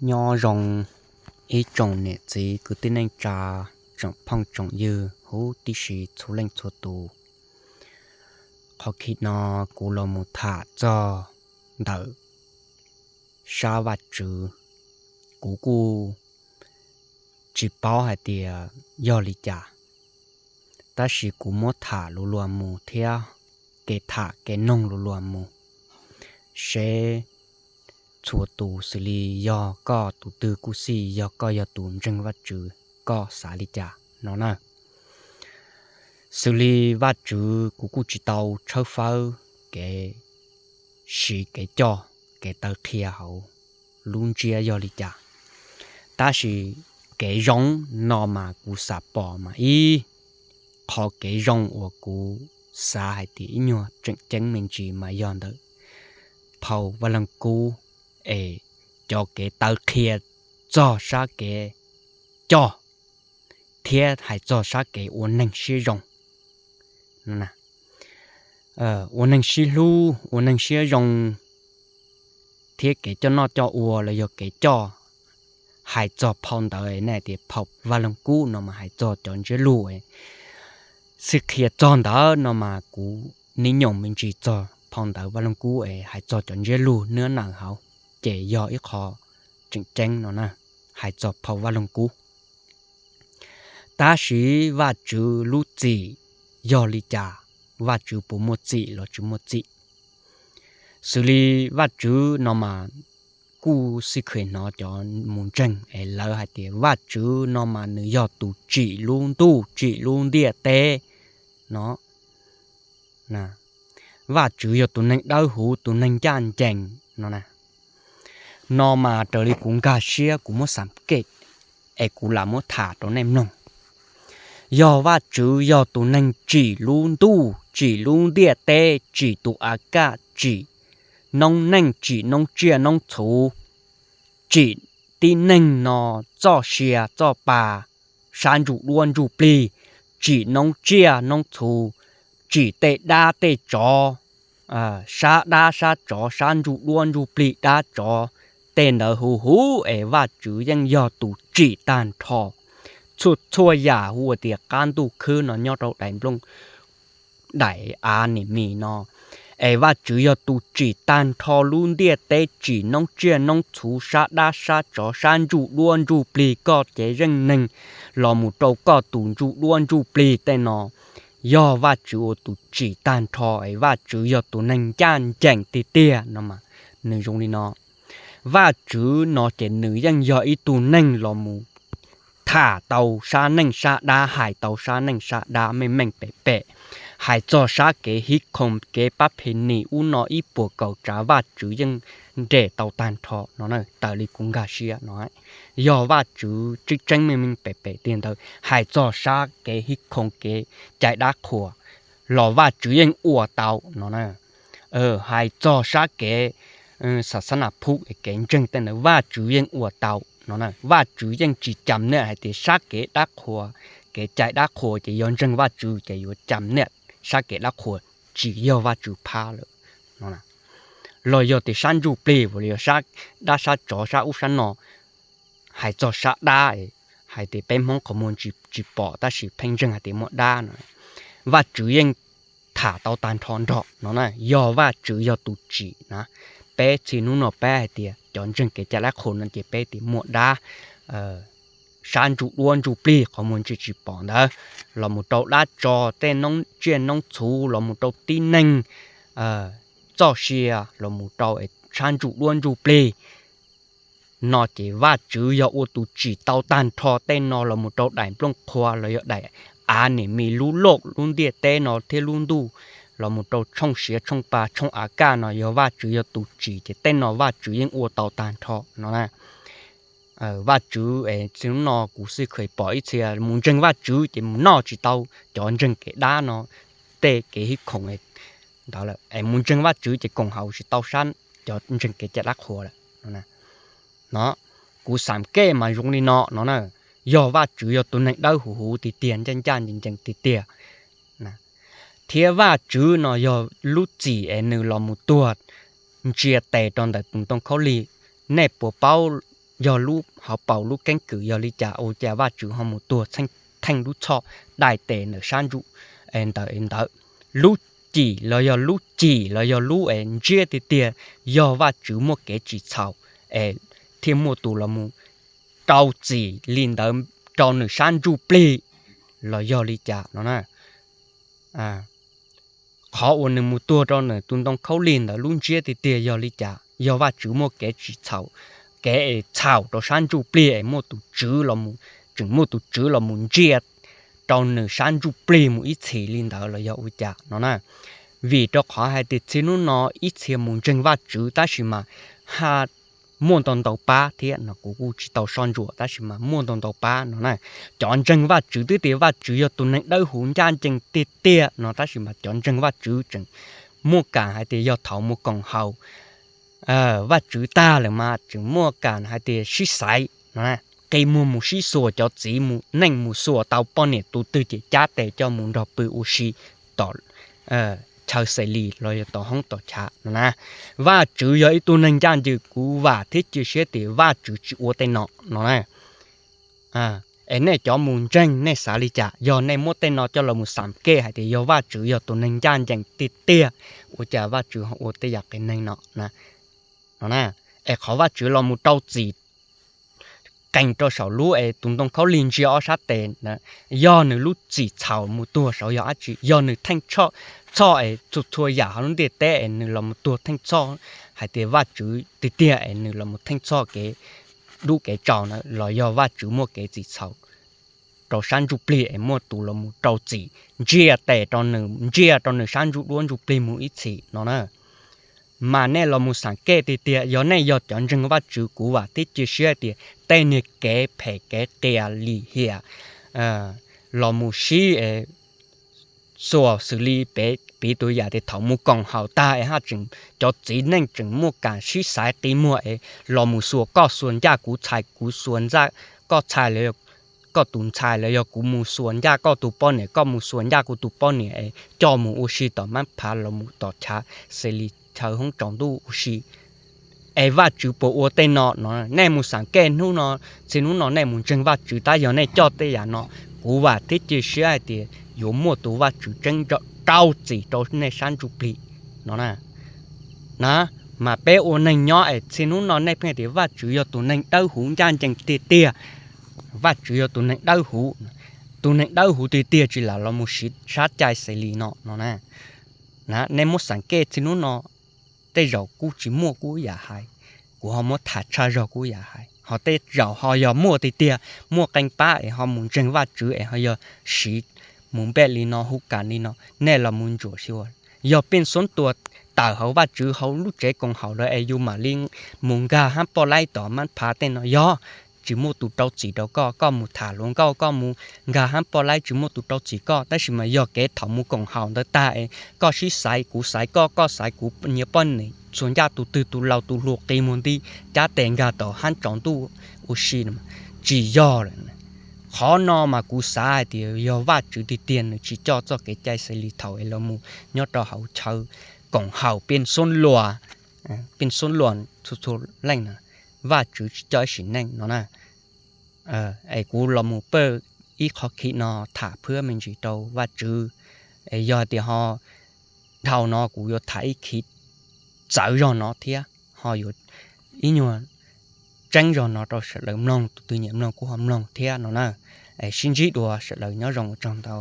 Nyob zoo ib tsoom niam txiv kwv tij neej tsa, tsoom phooj tsoom ywg huv tib si txhua leej txhua tus. Qhov khib no kuv los mus tham txog ntawm sab Vajtswv. Kuv kuj tsis paub hais tias yog li cas, tab sis kuv muab tham lus luag mus thiab kev tham kev noog lus luag mus, seb txhua tus xws li yog koj tus twg kuj xij, yog koj yog tus ntseeg Vajtswv koj xav li cas no na. Xws li Vajtswv kuv kuj tsis tau tshawb fawb kev siv kev coj, kev taw qhia hauv lub ntsiab yog li cas, tab sis kev zoo no mas kuv xav pom mas ib qhov kev zoo uas kuv xav hais tias ib nyuag tseem ceeb me ntsis mas yog ntawm phau Vaj Leej Kub, es cov kev taw qhia txog sab kev coj thiab hais txog sab kev ua neeg siab zoo, ua neeg sib hlub, ua neeg siab zoo, thiab kev coj noj coj ua los yog kev coj. Hais txog phau ntawd ne tias phau Vaj Leej Kub no mas hais txog cov ntsiab lus, xij qhia txog ntawd no mas kuv nib nyoos me ntsis txog phau ntawv Vaj Leej Kub es hais txog cov ntsiab lus nab nawm hauv, ces yog ib qho tseem ceeb no na, hais txog phau Vaj Leej Kub. Tab sis Vajtswv lub txim yog li cas, Vajtswv puas muaj txim los tsis muaj txim? Xws li Vajtswv no mas kuj xij kheev hnov cov mus ntseeg es lawv hais tias Vajtswv no mas nws yog tus tsim lub ntuj tsim lub ntiaj teb no. Vajtswv yog tus neeg dawb huv, tus neeg ncaj ncees no. No mas raws li kuv nkag siab kuv muab xam kej es kuv lam muab tham rau nej mloog. Yog Vajtswv yog tus neeg tsim lub ntuj tsim lub ntiaj teb, tsim tus a kaj, tsim noob neej, tsim noob tsiaj noob txhuv, tsim tib neeg no txoj sia txoj pa, sab ntsuj duab ntsuj plig, tsim noob tsiaj noob txhuv, tsim tej dab tej tsov, sab dab sab tsov, sab ntsuj duab ntsuj plig, dab tsov, tej ntawd huv huv es Vajtswv yeej yog tus tsim tag nrho. Txhua txhua yam hu ua tias qab ntuj khwb no nyob rau daim nplooj daim a nim mis no, es Vajtswv yog tus tsim tag nrho lub ntiaj teb, tsim noob tsiaj noob txhuv, sab dab sab tsov, sab ntsuj duab ntsuj plig, koj cev zeej neeg los mus rau koj tus ntsuj duab ntsuj plig tej no, yog Vajtswv ua tus tsim tag nrho es Vajtswv yog tus neeg ncaj ncees tiag tiag no mas nws zoo li no. Vajtswv no ces nws yeej yog ib tug neeg los mus tham tau sab neej sab dab, hais tau sab neej sab dab meej meej pem pem, hais txog sab kev hib khoom kev pab phem nim ub no ib puas kaum tsav Vajtswv yeej nres tau tag nrho no, raws li kuv nkag siab no. Yog Vajtswv tseeb tseeb meej meej pem pem tiag ntawd, hais txog sab kev hib khoom kev cai dab qhuas los Vajtswv yeej ua tau no. Hais txog sab kev xa xab nas phuj kev ntseeg tej ntawd Vajtswv yeej ua tau no. Vajtswv yeej tsis cam niaj hais tias sab kev dab qhuas, kev cai dab qhuas ces yog ntseeg Vajtswv ces yuav cam niaj sab kev dab qhuas, tsis yog Vajtswv phab lawm no. Los yog tias sab ntsuj plig uas yog sab dab sab tsov sab ub sab no, hais txog sab dab, hais tias peb Hmoob qhov muag tsis pom tab sis pheej ntseeg hais tias muaj dab no, Vajtswv yeej tham tau tag nrho nrog no na, yog Vajtswv yog tus tsim na. Peb txhia hnub no peb hais tias cov ntseeg kev cai dab qhuas no ces peb tias muaj dab, sab ntsuj duab ntsuj plig qhov muag tsis tsis pom ntawd, los mus rau dab tsov tej noob tsiaj noob txhuv, los mus rau tib neeg, txoj sia, los mus rau sab ntsuj duab ntsuj plig no ces Vajtswv yog ua tus tsim tau tag nrho tej no los mus rau daim nplooj qhuav los yog daim a nim mis lub loj lub ntiaj teb no thiab lub ntuj, los mus rau tshooj siav tshooj pa tshooj a kaj no yog Vajtswv yog tus tsim ces tej no Vajtswv yeej ua tau tag nrho no na. Vajtswv es txij hnub no kuv xij kheev pom ib txhia mus ntseeg Vajtswv ces mus noj tsis tau cov ntseeg kev dab no tej kev hib khoom ntawd lawm, es mus ntseeg Vajtswv ces koom haum tsis tau sab cov ntseeg kev cai dab qhuas lawm no. Kuv xam kej mas zoo li no no na, yog Vajtswv yog tus neeg dawb huv huv tiag tiag, ncaj ncaj ncees ncees tiag tiag, thiab Vajtswv no yog lub txim es nws los mus tuag ntsia tes rau ntawm tus ntoo khaub lig. Nej puas paub yog lub hauv paus lub keeb kwm yog li cas ua cas Vajtswv ho mus tuag theej lub txhoj dai tes ntawm sab ntsuj ntawd ntawd. Lub cim los yog lub cim los yog lub es ntsiab tiag tiag yog Vajtswv muaj kev tsim txhaum es thiaj muaj tus los mus rau txim li ntawd rau nws sab ntsuj plig los yog li cas no na. Qhov uas nws mus tuag rau nws tus ntoo khaub lig ntawd lub ntsiab tiag tiag yog li cas, yog Vajtswv muaj kev tsis txhaum, kev es txhaum rau sab ntsuj plig es muaj tus tswv los, tseem muaj tus tswv los mus ntsia rau nws sab ntsuj plig mus ib txhis li ntawd los yog ua cas no na. Vim rau qhov hais tias txij hnub no ib txhia mus ntseeg Vajtswv tab sis mas ha muaj ntau ntau pab thiab no, kuv kuj tsis tau soj ntsuam tab sis mas muaj ntau ntau pab no na. Cov ntseeg Vajtswv twb tias Vajtswv yog tus neeg dawb huv ncaj ncees tiag tiag no tab sis mas cov ntseeg Vajtswv tseem muaj kam hais tias yog thaum mus koom haum Vajtswv tag lawm mas tseem muaj kam hais tias sib xaiv no, qi muag mus sib xuas, cov txiv mus neej mus xuas tau poj niam tus twg ces cab tes coj mus nrog pw ua si tom chaw xes lis los yog tom hoob tom chav no na. Vajtswv yog ib tug neeg ncaj ncees, kuv vam thiab cia siab tias Vajtswv tsis ua tej no no na. Es nej cov mus ntseeg nej xav li cas? Yog nej muab tej no coj los mus xam kej hais tias yog Vajtswv yog tus neeg ncaj ncees tiag tiag, ua cas Vajtswv ho ua tej yam qias neeg no no na? Es qhov Vajtswv los mus rau txim qees rau saum lub es tus ntoo khaub lig ntsia ob sab tes, yog nws lub txim txhaum mus tuag saud yog dab tsi? Yog nws theej txhoj es txhua txhua yam hauv lub ntiaj teb es nws los mus tuag theej txhoj hais tias Vajtswv tiag tiag es nws los mus theej txhoj kev dub kev tsau na, los yog Vajtswv muaj kev txim txhaum rau sab ntsuj plig es muaj tus los mus rau txim ntsia tes rau nws, ntsia rau nws sab ntsuj duab ntsuj plig mus ib txhis no na? Mas nej los mus xam kej tiag tiag, yog nej yog cov ntseeg Vajtswv kuv vam thiab cia siab tias tej niag kev phem kev qias lim hiam los mus sib xuas xws li peb piv tug yam tias thaum mus koom haum tag es haj tseem cov txiv neej tseem muaj kam sib xaiv qi muag es los mus xuas koj xuas ncaj kuv txhais kuv xuas ncaj koj txhais los koj tus ntxhais los yog kuv mus xuas ncaj koj tus poj niam koj mus xuas ncaj kuv tus poj niam es coj mus ua si tom mab phav los mus tom chav xes lis chaw hoob tsaus ntuj ua si. Es Vajtswv puas ua tej no no? Nej mus xam kej hnub no, txij hnub no nej mus ntseeg Vajtswv tab yog nej coj tej yam no, kuv vam thiab cia siab hais tias yuav muaj tus Vajtswv tseeb rau txim rau nej sab ntsuj plig no na. Mas peb ua neeg nyob es txij hnub no nej pheej tias Vajtswv yog tus neeg dawb huv ncaj ncees tiag tiag, Vajtswv yog tus neeg dawb huv, tus neeg dawb huv tiag tiag tsis lam los mus siv sab cai xes lis no no na. Nej muab xam kej txij hnub no, tej zaum kuj tsis muaj kuj yam hais, kuv ho muab tham tshaj zog kuj yam hais, ho tej zaum ho yog muaj tiag tiag, muaj qee pab es ho mus ntseeg Vajtswv es ho yog siv mus npej li no hu kas li no, nej los mus ntsuam xyuas. Yog Pej Xoob Tuas tawm hauv Vajtswv hauv lub tsev koom haum lawm es yus mam li mus nkag hab poj laib tom mab phav tej no yog tsis muaj tus rau txim rau koj, koj mus tham hluas nkauj koj mus nkag hab poj laib tsis muaj tus rau txim koj, tab sis mas yog kev thaum mus koom haum ntawd tag es koj sib xaiv kuv xaiv koj, koj xaiv kuv niag poj niam xuas ncaj tus twg tus laus tus hluas qi muag nti cab tes nkag tom hab tsaus ntuj ua si, tsis yog lawm. Qhov no mas kuv xav hais tias yog Vajtswv tiag tiag nws tsis coj txoj kev cai xes lis thaum es los mus nyob rau hauv chaw koom haum Pej Xoob Luas, Pej Xoob Luas txhua txhua leej na, Vajtswv tsis coj ib sim neej no na. Es kuv los mus paj ib qho khib no tham phwab me ntsis rau Vajtswv, es yog tias ho dhau no kuv yuav tham ib khib txawv zog no thiab ho yuav ib nyuag tseeb zog no rau sawv daws mloog, tus twg nyiam mloog kuj ho mloog thiab no na. Es sib ntsib dua, sawv daws nyob zoo, ua tsaug ntau.